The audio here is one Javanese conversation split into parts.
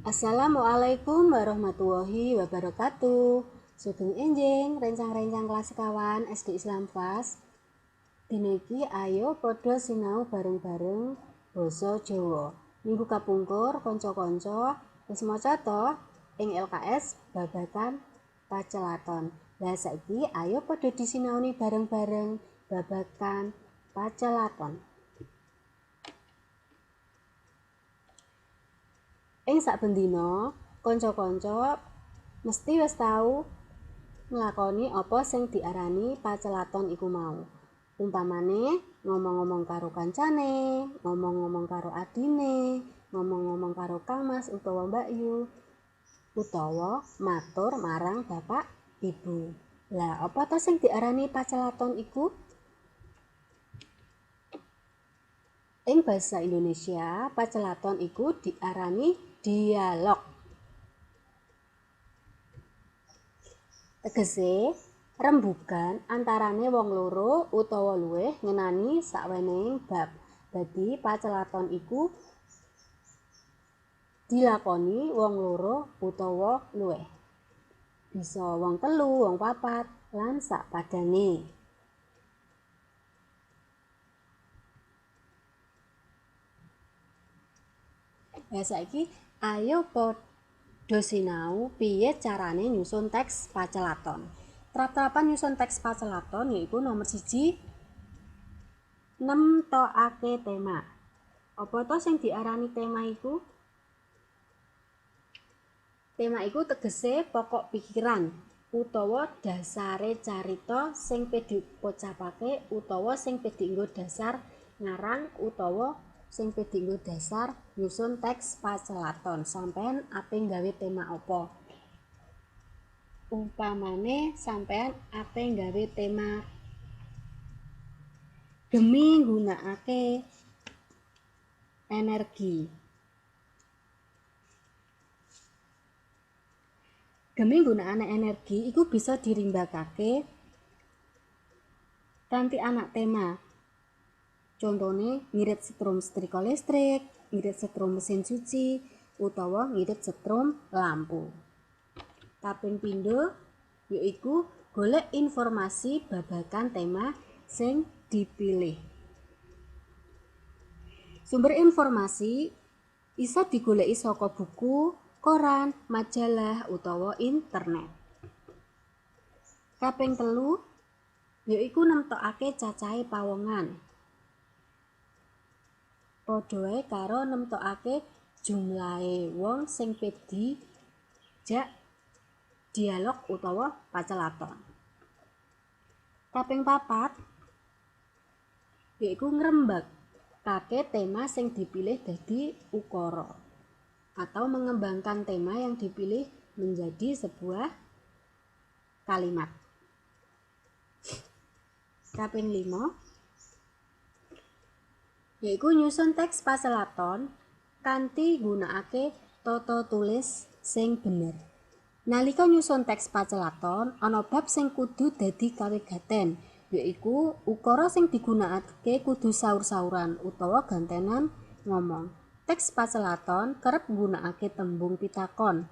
Assalamualaikum warahmatullahi wabarakatuh. Sugeng enjing rencang-rencang kelas sekawan SD Islam Fas. Dina iki ayo padha sinau bareng-bareng basa Jawa. Minggu kapungkur kanca-kanca wis maca to ing LKS babagan pacelaton. Lah saiki ayo padha disinaoni bareng-bareng babagan pacelaton. Ing saben dina, kanca-kanca mesti wis tau nglakoni apa sing diarani pacelaton iku mau. Umpamane ngomong-ngomong karo kancane, ngomong-ngomong karo adine, ngomong-ngomong karo kangmas utawa mbakyu, utawa matur marang bapak ibu. Lah, apa to sing diarani pacelaton iku? Ing basa Indonesia, pacelaton iku diarani dialog. Tegese rembugan antarane wong loro utawa luwih ngenani sawenehing bab. Dadi pacelaton iku dilakoni wong loro utawa luwih. Bisa wong telu, wong papat, lan sakpadane. Lah saiki ayo padha sinau piye carane nyusun teks pacelaton. Trap-trapan nyusun teks pacelaton yaiku nomor 1, nemtokake tema. Apa to sing diarani tema iku? Tema iku tegese pokok pikiran utawa dasare carita sing pe dipocapake utawa sing pe dienggo dasar ngarang utawa sing pe dienggo dasar nyusun teks pacelaton. Sampean ape nggawe tema apa? Umpamane sampean ape nggawe tema gemi nggunakake energi. Gemi nggunakake energi iku bisa dirimbakake kanthi anak tema. Contone ngirit setrum setrika listrik, ngirit setrum mesin cuci, utawa ngirit setrum lampu. Kaping pindho yaiku golek informasi babagan tema sing dipilih. Sumber informasi iso digoleki saka buku, koran, majalah, utawa internet. Kaping telu yaiku nemtokake cacahe pawongan. Padha wae karo nemtokake jumlahe wong sing pe dijak dialog utawa pacelaton. Kaping papat yaiku ngrembakake tema sing dipilih dadi ukara atau mengembangkan tema yang dipilih menjadi sebuah kalimat. Kaping 5 yaiku nyusun teks pacelaton kanthi nggunakake tata tulis sing bener. Nalika nyusun teks pacelaton, ana bab sing kudu dadi kawigaten, yaiku ukara sing digunakake kudu saur-sauran utawa gantenan ngomong. Teks pacelaton kerep nggunakake tembung pitakon.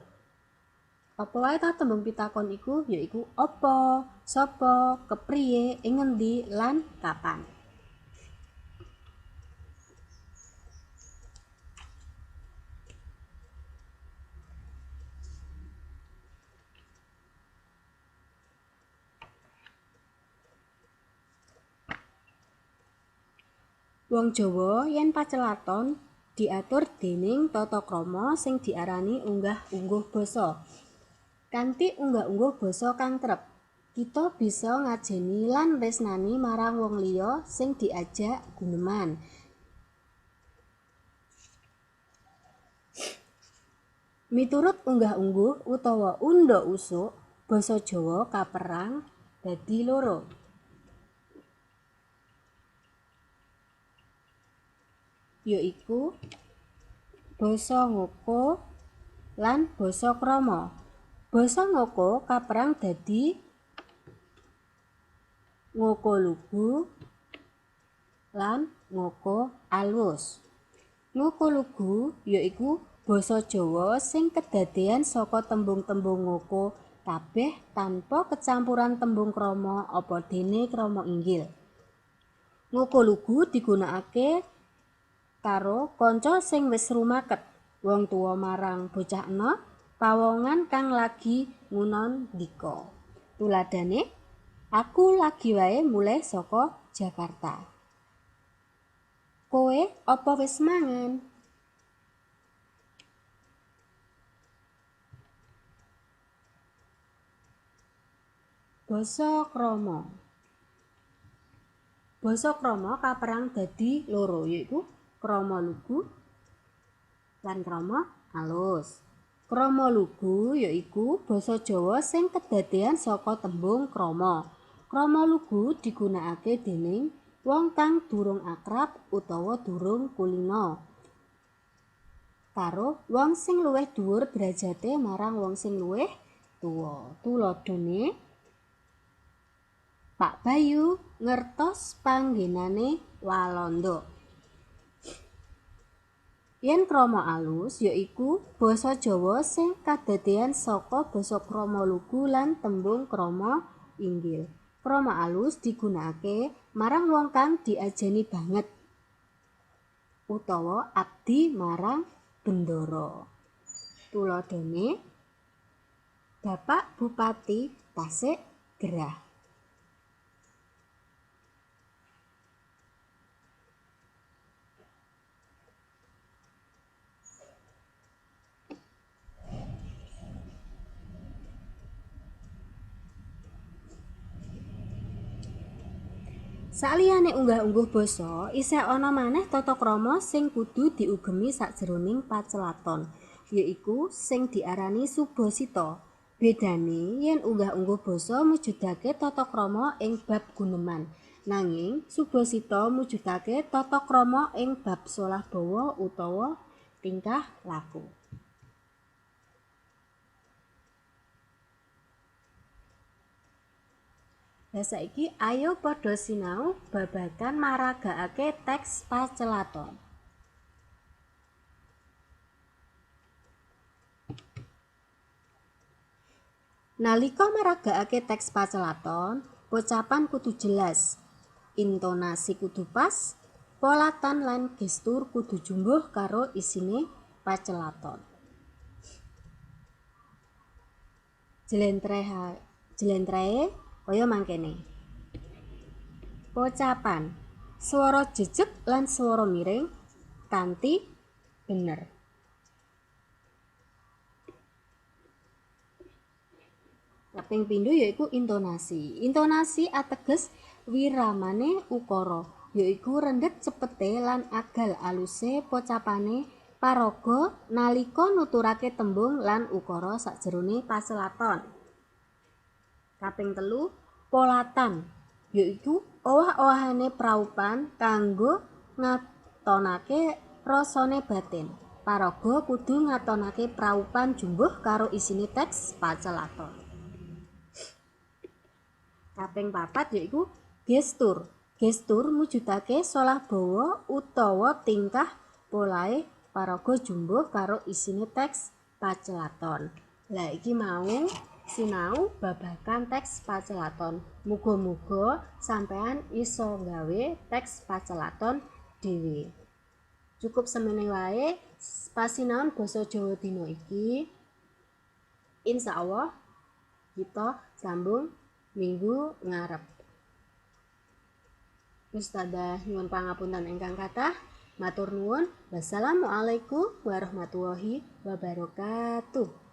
Apa wae ta tembung pitakon iku? Yaiku apa, sapa, kepriye, ing ngendi, lan kapan. Wong Jawa yen pacelaton diatur dening tata krama sing diarani unggah-ungguh basa. Kanthi unggah-ungguh basa kang trep, kita bisa ngajeni lan nresnani marang wong liya sing diajak guneman. Miturut unggah-ungguh utawa undha usuk, basa Jawa kaperang dadi loro. Yaiku basa ngoko lan basa krama. Basa ngoko kaperang dadi ngoko lugu lan ngoko alus. Ngoko lugu yaiku basa Jawa sing kedadean saka tembung-tembung ngoko kabeh tanpa kecampuran tembung krama apa dene krama inggil. Ngoko lugu digunakake karo kanca sing wis rumaket, wong tuwa marang bocah enom, pawongan kang lagi ngunandika. Tuladhane, aku lagi wae mulih saka Jakarta. Kowe apa wis mangan? Basa krama. Basa krama kaperang dadi loro, yaiku krama lugu lan krama alus. Krama lugu yaiku basa Jawa sing kedadean saka tembung krama. Krama lugu digunakake dening wong kang durung akrab utawa durung kulina karo wong sing luwih dhuwur derajate marang wong sing luwih tuwa. Tuladhane, Pak Bayu ngertos panggenane Walanda. Yen krama alus yaiku basa Jawa sing kadadean saka basa krama lugu lan tembung krama inggil. Krama alus digunakake marang wong kang diajeni banget utawa abdi marang bendara. Tuladhane, Bapak Bupati tasik gerah. Saliyane unggah-ungguh basa, isih ana maneh tata krama sing kudu diugemi sajroning pacelaton, yaiku sing diarani subasita. Bedane yen unggah-ungguh basa mujudake tata krama ing bab guneman, nanging subasita mujudake tata krama ing bab solah bawa utawa tingkah laku. Lah saiki ayo padha sinau babagan maragakake teks pacelaton. Nalika maragakake teks pacelaton, pocapan kudu jelas, intonasi kudu pas, polatan lan gestur kudu jumbuh karo isine pacelaton. Jlentrehe kaya mangkene. Pocapan, swara jejeg lan swara miring kanthi bener. Kaping pindho yaiku intonasi. Intonasi ateges wiramane ukara, yaiku rendhet cepete lan agal aluse pocapane paraga nalika nuturake tembung lan ukara sajrone pacelaton. Kaping telu, polatan, yaiku owah-owahane praupan kanggo ngatonake rasane batin. Paraga kudu ngatonake praupan jumbuh karo isine teks pacelaton. Kaping papat yaiku gestur. Gestur mujudake solah bawa utawa tingkah polahe paraga jumbuh karo isine teks pacelaton. Lah iki mau sinau babagan teks pacelaton. Muga-muga sampean iso gawe teks pacelaton dhewe. Cukup semene wae pasinaon basa Jawa dina iki. Insyaallah kita sambung minggu ngarep. Ustadzah nyuwun pangapunten ingkang kathah. Matur nuwun. Wassalamualaikum warahmatullahi wabarakatuh.